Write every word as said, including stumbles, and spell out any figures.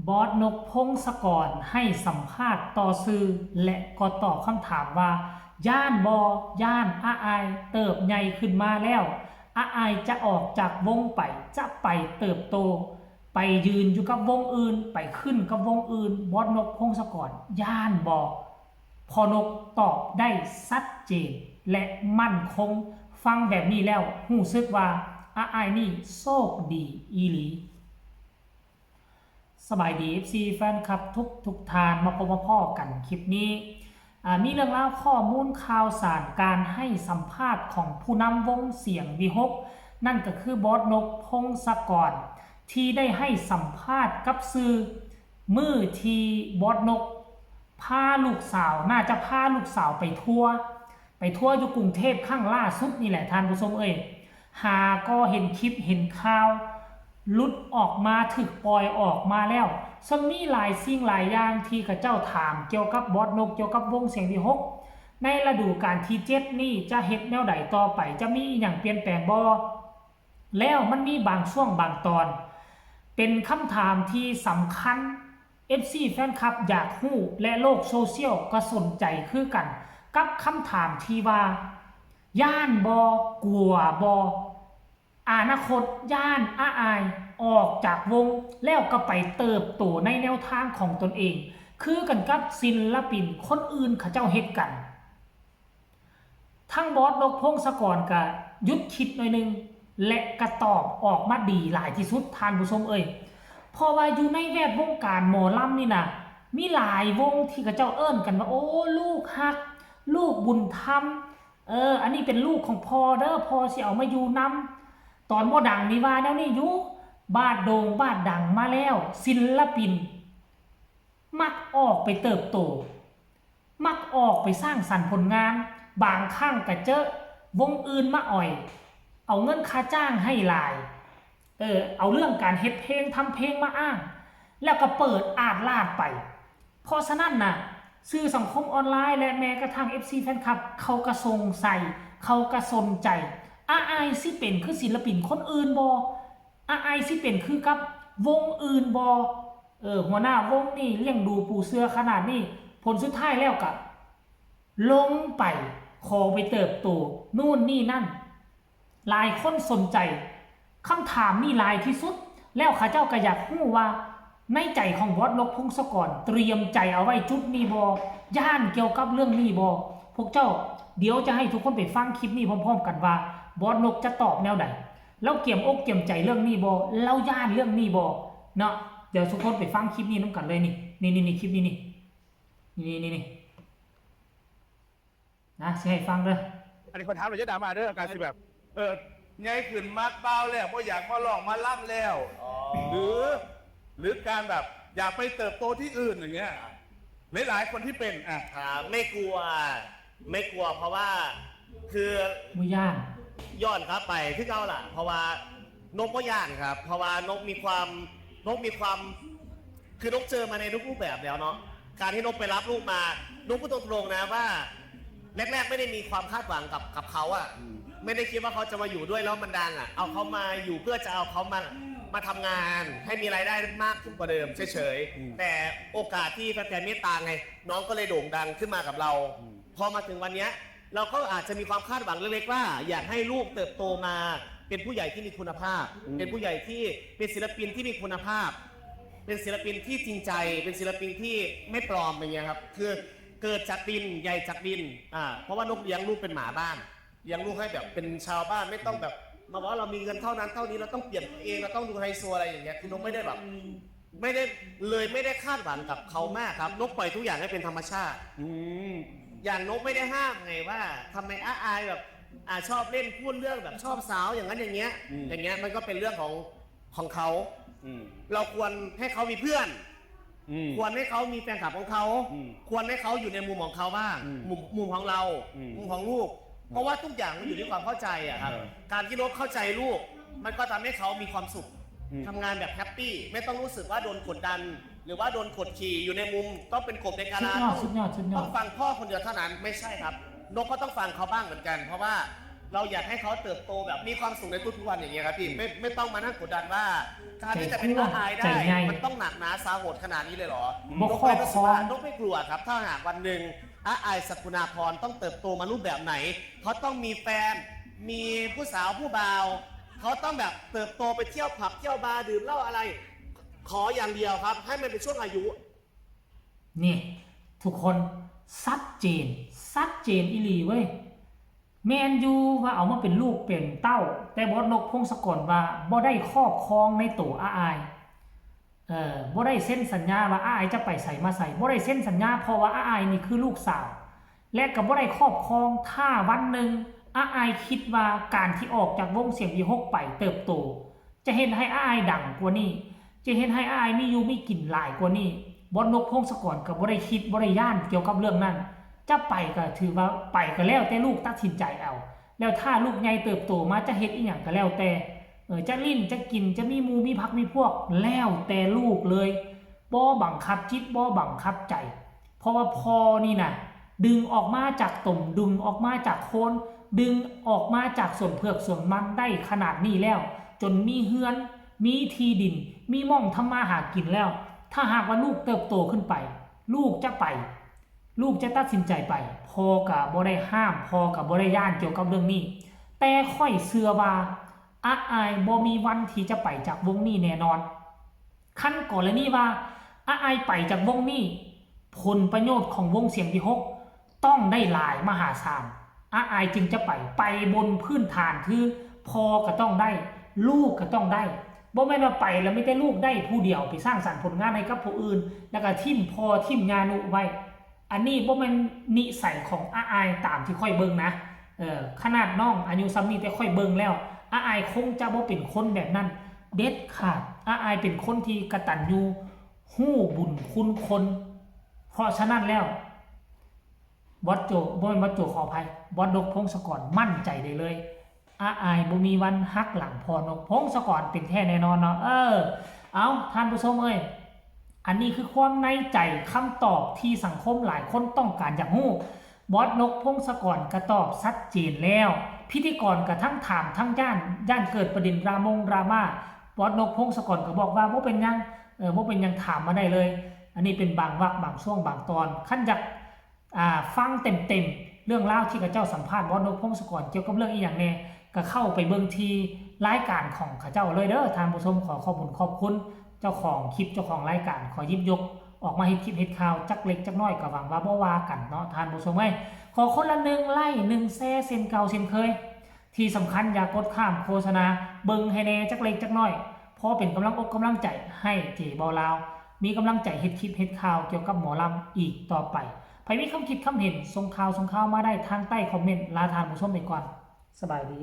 บอสนกพงศกรให้สัมภาษณ์ต่อสื่อ และก็ตอบคำถามว่า ย้านบ่ ย้าน อาอ้ายเติบใหญ่ขึ้นมาแล้ว อาอ้ายจะออกจากวงไป จะไปเติบโต ไปยืนอยู่กับวงอื่น ไปขึ้นกับวงอื่น บอสนกพงศกรย้านบ่ พ่อนกตอบได้ชัดเจน และมั่นคง ฟังแบบนี้แล้วรู้สึกว่าอาอ้ายนี่โชคดีอีหลี สบายดี เอฟซี แฟนคลับทุกทุกท่าน มาพบมาพ้อกันคลิปนี้ อ่า มีเรื่องราวข้อมูลข่าวสารการให้สัมภาษณ์ของผู้นำวงเสียงวิหก นั่นก็คือบอสนกพงศกร ที่ได้ให้สัมภาษณ์กับสื่อ มื้อที่บอสนกพาลูกสาว น่าจะพาลูกสาวไปทัวร์ ไปทัวร์อยู่กรุงเทพครั้งล่าสุดนี่แหละท่านผู้ชมเอ้ย หาก็เห็นคลิปเห็นข่าว หลุดออกมา ถูกปล่อยออกมาแล้ว ซึ่งมีหลายสิ่งหลายอย่างที่เขาเจ้าถามเกี่ยวกับบอสนก เกี่ยวกับวงเสียงวิหก ในฤดูกาลที่เจ็ดนี่จะเฮ็ดแนวใดต่อไป จะมีอีหยังเปลี่ยนแปลงบ่ แล้วมันมีบางช่วงบางตอน เป็นคำถามที่สำคัญ เอฟซี แฟนคลับอยากรู้ และโลกโซเชียลก็สนใจคือกัน กับคำถามที่ว่า ย้านบ่ กลัวบ่ อนาคตย้านอาอ้ายออกจากวง แล้วก็ไปเติบโตในแนวทางของตนเอง คือกันกับศิลปินคนอื่นเขาเจ้าเฮ็ดกัน ทั้งบอสนกพงศกรก็หยุดคิดหน่อยหนึ่ง และก็ตอบออกมาดีหลายที่สุดท่านผู้ชมเอ้ย เพราะว่าอยู่ในแวดวงการหมอลำนี่นะ มีหลายวงที่เขาเจ้าเอิ้นกันว่า โอ้ ลูกฮัก ลูกบุญธรรม เออ อันนี้เป็นลูกของพ่อเด้อ พ่อสิเอามาอยู่นำ ตอนบ่ดังนี่ว่าแนวนี้อยู่ บาดโด่งบาดดังมาแล้ว ศิลปิน มักออกไปเติบโต มักออกไปสร้างสรรค์ผลงาน บางครั้งก็เจอวงอื่นมาอ่อย เอาเงินค่าจ้างให้หลาย เออ เอาเรื่องการเฮ็ดเพลงทำเพลงมาอ้าง แล้วก็เปิดอาดลาดไป เพราะฉะนั้นน่ะ สื่อสังคมออนไลน์และแม้กระทั่ง เอฟซี แฟนคลับ เขาก็สงสัย เขาก็สนใจ อาอ้ายสิเป็นคือศิลปินคนอื่นบ่ อาอ้ายสิเป็นคือกับวงอื่นบ่ เออ หัวหน้าวงนี่เลี้ยงดูปูเสือขนาดนี้ ผลสุดท้ายแล้วก็ลงไป ขอไปเติบโต นู่นนี่นั่น หลายคนสนใจคำถามนี้หลายที่สุด แล้วเขาเจ้าก็อยากรู้ว่า ในใจของบอสนกพงศกรเตรียมใจเอาไว้จุดนี้บ่ ย้านเกี่ยวกับเรื่องนี้บ่ พวกเจ้า เดี๋ยวจะให้ทุกคนไปฟังคลิปนี้พร้อมๆกันว่า บอสนกจะตอบแนวใด ลาวเกียมอกเกียมใจเรื่องนี้บ่ ลาวย้านเรื่องนี้บ่ เนาะ เดี๋ยวทุกคนไปฟังคลิปนี้นำกันเลยนี่ นี่ นี่ นี่ คลิปนี้นี่ นี่ นี่ นี่ นะ สิให้ฟังเด้อ อันนี้ขอถามหน่อย อย่าดราม่าเด้อ การสิแบบ เออ ใหญ่ขึ้นมักบ่าวแล้ว บ่อยากมาร้องมาลำแล้ว อ๋อ หรือ หรือการแบบอยากไปเติบโตที่อื่นอย่างเงี้ย หลายๆคนที่เป็น อ่ะ ครับ ไม่กลัว ไม่กลัว เพราะว่า คือ บ่ย้าน ย้อนกลับไปคือเก่าล่ะ เพราะว่านกบ่ย้านครับ เพราะว่านกมีความ นกมีความ คือนกเจอมาในทุกรูปแบบแล้วเนาะ การที่นกไปรับลูกมา นกพูดตรงๆนะว่า แรกๆไม่ได้มีความคาดหวังกับ กับเขาอะ อืม ไม่ได้คิดว่าเขาจะมาอยู่ด้วยแล้วมันดังอะ เอาเขามาอยู่เพื่อจะเอาเขามา มาทำงานให้มีรายได้มากขึ้นกว่าเดิมเฉยๆ อืม แต่โอกาสที่แฟนๆเมตตาไง น้องก็เลยโด่งดังขึ้นมากับเรา อืม พอมาถึงวันเนี้ย เราก็อาจจะมีความคาดหวังเล็กๆว่า อยากให้ลูกเติบโตมาเป็นผู้ใหญ่ที่มีคุณภาพ อืม เป็นผู้ใหญ่ที่เป็นศิลปินที่มีคุณภาพ เป็นศิลปินที่จริงใจ เป็นศิลปินที่ไม่ปลอมอย่างเงี้ยครับ คือเกิดจากดิน ใหญ่จากดิน อ่า เพราะว่านกเลี้ยงลูกเป็นหมาบ้าน เลี้ยงลูกให้แบบเป็นชาวบ้าน ไม่ต้องแบบมาว่าเรามีเงินเท่านั้นเท่านี้ เราต้องเปลี่ยนตัวเอง เราต้องดูไฮโซอะไรอย่างเงี้ย คือนกไม่ได้แบบ ไม่ได้ เลยไม่ได้คาดหวังกับเขามากครับ นกปล่อยทุกอย่างให้เป็นธรรมชาติ อืม อย่างนกไม่ได้ห้ามไงว่าทำไมอาอายแบบ อ่า ชอบเล่นพูดเรื่องแบบชอบสาวอย่างนั้นอย่างเงี้ย อืม อย่างเงี้ยมันก็เป็นเรื่องของ ของเขา อืม เราควรให้เขามีเพื่อน อืม ควรให้เขามีแฟนคลับของเขา อืม ควรให้เขาอยู่ในมุมของเขาบ้าง อืม มุม มุมของเรา อืม มุมของลูก เพราะว่าทุกอย่างมันอยู่ที่ความเข้าใจอะครับ เออ การที่นกเข้าใจลูก มันก็ทำให้เขามีความสุข อืม ทำงานแบบแฮปปี้ ไม่ต้องรู้สึกว่าโดนกดดัน หรือว่าโดนกดขี่อยู่ในมุม ต้องเป็นกบในกาลา สุดยอด ต้อง สุดยอด สุดยอด ต้องฟังพ่อคนเดียวเท่านั้น ไม่ใช่ครับ นกก็ต้องฟังเขาบ้างเหมือนกัน เพราะว่า เราอยากให้เขาเติบโตแบบมีความสุขในทุกๆวันอย่างเงี้ยครับพี่ ไม่ไม่ต้องมานั่งกดดันว่าการที่จะเป็น ใจกว้าง อาอาย ใจ ได้ ใหญ่ มันต้องหนักหนาสาหัสขนาดนี้เลยเหรอ บ่ นกก็เลยรู้สึกว่า ครอบครอง นกไม่กลัวครับ ถ้าหากวันหนึ่งอาอายสกุณาพรต้องเติบโตมารูปแบบไหน เขาต้องมีแฟน มีผู้สาวผู้บ่าว เขาต้องแบบเติบโตไปเที่ยวผับเที่ยวบาร์ดื่มเหล้าอะไร ขออย่างเดียวครับ ให้มันเป็นช่วงอายุ นี่ ทุกคนชัดเจนชัดเจนอีหลีเว้ย แมนอยู่ว่าเอามาเป็นลูกเป็นเต้า แต่บอสนกพงศกรว่าบ่ได้ครอบครองในตัวอาอาย เออบ่ได้เซ็นสัญญาว่าอาอายจะไปใสมาใสบ่ได้เซ็นสัญญาเพราะว่าอาอายนี่คือลูกสาว และก็บ่ได้ครอบครอง ถ้าวันหนึ่งอาอายคิดว่าการที่ออกจากวงเสียงวีหกไปเติบโต จะเฮ็ดให้อาอายดังกว่านี้ จะเฮ็ดให้อาอายมีอยู่มีกินหลายกว่านี้ บอสนกพงศกรก็บ่ได้คิดบ่ได้ย้านเกี่ยวกับเรื่องนั้น จะไปก็ถือว่าไปก็แล้วแต่ลูกตัดสินใจเอา แล้วถ้าลูกใหญ่เติบโตมาจะเฮ็ดอีหยังก็แล้วแต่ เออ จะลิ้นจะกินจะมีหมู่มีพรรคมีพวก แล้วแต่ลูกเลย บ่บังคับจิตบ่บังคับใจ เพราะว่าพ่อนี่นะดึงออกมาจากตม ดึงออกมาจากโคน ดึงออกมาจากสวนเผือกสวนมันได้ขนาดนี้แล้ว จนมีเฮือน มีที่ดิน มีหม่องทำมาหากินแล้ว ถ้าหากว่าลูกเติบโตขึ้นไป ลูกจะไป ลูกจะตัดสินใจไป พ่อก็บ่ได้ห้าม พ่อก็บ่ได้ย้านเกี่ยวกับเรื่องนี้ แต่ข้อยเชื่อว่าอาอายบ่มีวันที่จะไปจากวงนี้แน่นอน คันกรณีว่าอาอายไปจากวงนี้ ผลประโยชน์ของวงเสียงวีหกต้องได้หลายมหาศาล อาอายจึงจะไป ไปบนพื้นฐานคือพ่อก็ต้องได้ ลูกก็ต้องได้ บ่แม่นว่าไปแล้วมีแต่ลูกได้ผู้เดียว ไปสร้างสรรค์ผลงานให้กับผู้อื่น แล้วก็ถิ่มพ่อถิ่มย่านุไว้ อันนี้บ่แม่นนิสัยของอาอายตามที่ข้อยเบิ่งนะ เออ ขนาดน้องอายุส่ำนี้แต่ข้อยเบิ่งแล้ว อาอายคงจะบ่เป็นคนแบบนั้น เด็ดขาด อาอายเป็นคนที่กตัญญู ฮู้บุญคุณคน เพราะฉะนั้นแล้ว บอสโจ บ่แม่นบอสโจ ขออภัย บอสนกพงศกรมั่นใจได้เลย อาอายบ่มีวันหักหลังพ่อนกพงศกรเป็นแท้แน่นอนเนาะ เออ เอาท่านผู้ชมเอ้ย อันนี้คือความในใจ คำตอบที่สังคมหลายคนต้องการอยากฮู้ บอสนกพงศกรก็ตอบชัดเจนแล้ว พิธีกรก็ทั้งถามทั้งย้าน ย้านเกิดประเด็นดราม่งดราม่า บอสนกพงศกรก็บอกว่าบ่เป็นหยัง เออ บ่เป็นหยัง ถามมาได้เลย อันนี้เป็นบางวรรคบางช่วงบางตอน คันอยาก อ่า ฟังเต็มๆ เรื่องราวที่เขาเจ้าสัมภาษณ์บอสนกพงศกรเกี่ยวกับเรื่องอีหยังแน่ ก็เข้าไปเบิ่งที่รายการของเขาเจ้าเลยเด้อ ท่านผู้ชม ขอขอบคุณขอบคุณเจ้าของคลิปเจ้าของรายการ ขอหยิบยกออกมาเฮ็ดคลิปเฮ็ดข่าวจักเล็กจักน้อย ก็หวังว่าบ่ว่ากันเนาะ ท่านผู้ชมเอ้ย ขอคนละหนึ่งไลค์ หนึ่งแชร์ เช่นเก่าเช่นเคย ที่สำคัญอย่ากดข้ามโฆษณา เบิ่งให้แน่จักเล็กจักน้อย พอเป็นกำลังอกกำลังใจให้เจบ่าวลาว มีกำลังใจเฮ็ดคลิปเฮ็ดข่าวเกี่ยวกับหมอลำอีกต่อไป ใผมีคำคิดคำเห็น ส่งข่าวส่งข่าวมาได้ทางใต้คอมเมนต์ ลาท่านผู้ชมไปก่อน สบายดี